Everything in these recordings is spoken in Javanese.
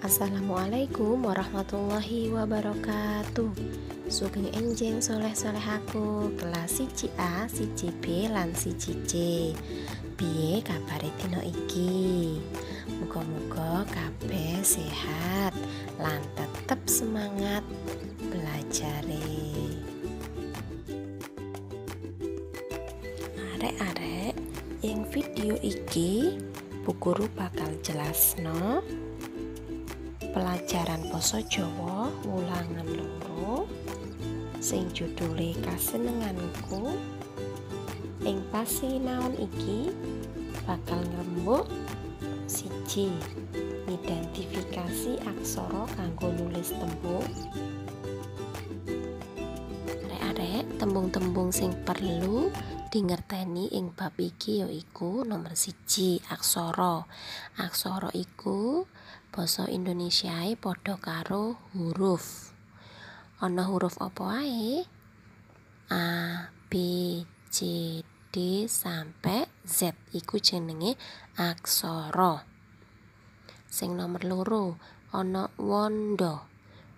Assalamualaikum warahmatullahi wabarakatuh. Sugeng enjing soleh-soleh aku kelas 1A, 1B lan 1C. Piye kabare dina iki? Muga-muga kabeh sehat lan tetep semangat belajare. Arek-arek, ing video iki Bu Guru bakal jelasno pelajaran basa Jawa wulangan 2 sing judule Kasenenganku. Ing pasinaon iki bakal ngrembug 1. Ngidentifikasi aksara kanggo nulis tembung. Arek-arek, tembung-tembung sing perlu dingerteni ing bab iki yaiku nomor 1 aksara. Aksara iku basa Indonesiae padha karo huruf. Ana huruf apa ae? A, B, C, D sampai Z iku jenenge aksara. Sing nomor 2 ana wanda.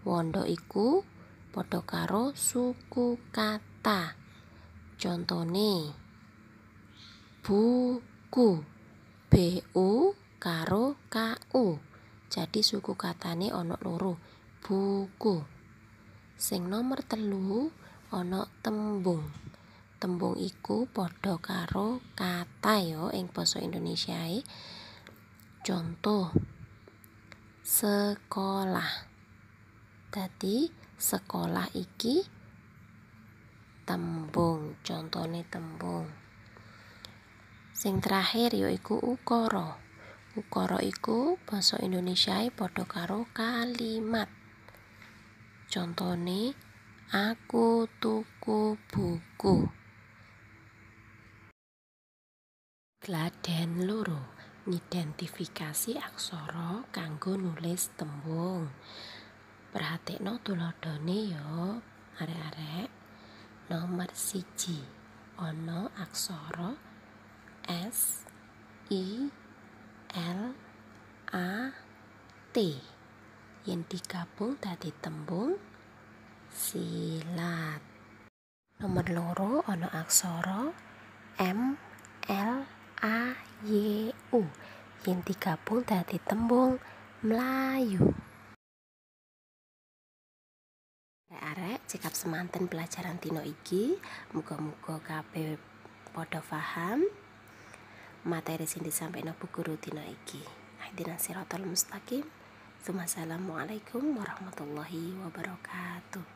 Wanda iku padha karo suku kata. Contone buku, BU karo KU. Jadi suku katane ana 2, buku. Sing nomor 3 ana tembung. Tembung iku padha karo kata ya ing basa Indonesiae. Contoh sekolah. Dadi sekolah iki tembung, contone tembung. Sing terakhir yaiku ukara. Ukara iku basa Indonesiae padha karo kalimat. Contone aku tuku buku. Gladen 2, ngidentifikasi aksara kanggo nulis tembung. Perhatekno tuladhane ya, arek-arek. Nomor 1 ana aksara S I L A T yen digabung dadi tembung silat. Nomor 2 ana aksara M L A Y U yen digabung dadi tembung mlayu. Arek-arek, cekap semanten pelajaran dina iki. Muga-muga kabeh padha paham materi sing disampaikan Bu Guru dina iki. Ihdinas siratal mustaqim. Wassalamualaikum warahmatullahi wabarakatuh.